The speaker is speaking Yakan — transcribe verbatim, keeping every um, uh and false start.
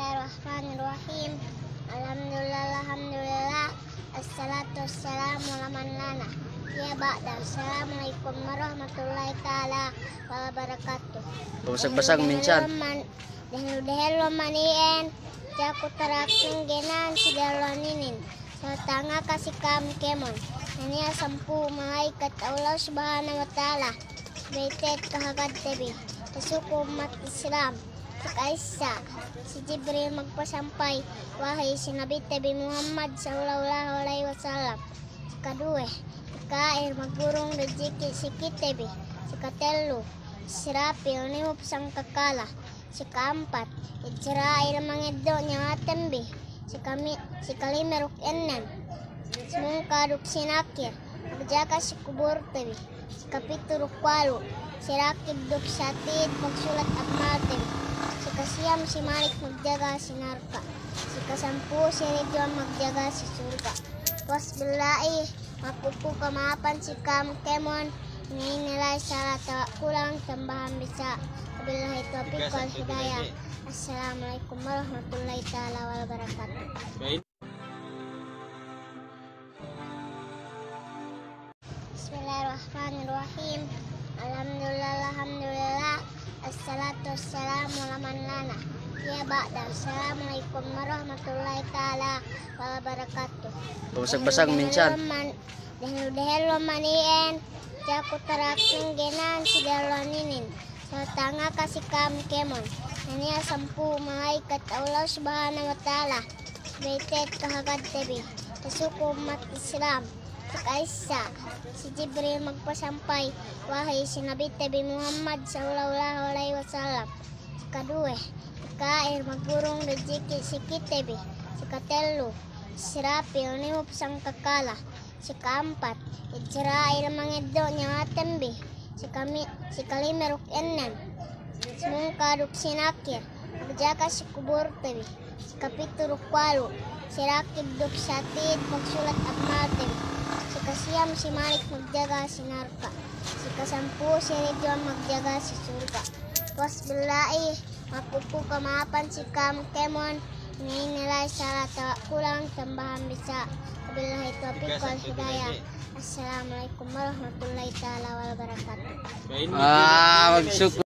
Bismillahirrahmanirrahim. Alhamdulillah, alhamdulillah. Assalatu wassalamu ala man la nabiyya ba'da. Assalamu alaikum warahmatullahi ta'ala wabarakatuh. Pabasag-basag minsan. Dehellu-dehellu man iyan, jaku tarak tinggenan si dehellu inin. Sarta' ngaka si ka'am kēmon. Niya' sampū' malaikat Allah Subhanahu wa Ta'ala. Subey te'ed kahagadte bi, tasuku ummat Islam. Si ka'issa, si Jibril magpasampay wahi si Nabite bi Muhammad sallallahu alaihi wasallam. Si kaduwe, Mika'il magurung rijiki' si kite bi. Si katellu, Israpil niyup sangkakala. Si ka'ampat, Israil mangeddo' niyawaten bi. Si kami-, si kalime duk ennem, Mungkar duk si Nakir magjaga si kuburte bi. Si kapitu' duk walu', si Rakib duk si Atid magsulat amalte bi. Si kasiyam, si Malik magjaga si narka'. Si kasampū', si Ridwan magjaga si surga'. Puwas billahi, maku ku kama'apan si ka'am kēmon, inin la'i sala' atawa kulang, tambahan bisa. Wabillahi taufiq wal hidayah. Assalamu alaikum warahmatullahi ta'ala wabarakatuh. Bismillahirrahmanirrahim. Alhamdulillah, alhamdulillah. Assalatu wassalamu ala man la nabiyya ba'da. Assalamu alaikum warahmatullahi ta'ala wabarakatuh. Pabasag-basag minsan. Dehellu-dehellu man iyan, jaku tarak tinggenan si dehellu inin. Sarta' ngaka si ka'am kēmon. Niya' sampū' malaikat Allah Subhanahu wa Ta'ala. Subey te'ed kahagadte bi, tasuku ummat Islam. Si ka'issa, si Jibril magpasampay wahi si Nabite bi Muhammad sallallahu alaihi wasallam. Si kaduwe, Mika'il magurung rijiki' si kite bi. Si katellu, Israpil niyup sangkakala. Si ka'ampat, Israil mangeddo' niyawaten bi. Si kami-, si kalime duk ennem, Mungkar duk si Nakir magjaga si kuburte bi. Si kapitu' duk walu', si Rakib duk si Atid magsulat amalte bi. Si kasiyam, si Malik magjaga si narka'. Si kasampū', si Ridwan magjaga si surga'. Puwas billahi, maku ku kama'apan si ka'am kēmon, inin la'i sala' atawa kulang, tambahan bisa. Wabillahi taufiq wal hidayah. Assalamu alaikum warahmatullahi ta'ala wabarakatuh. Ah, magsukul.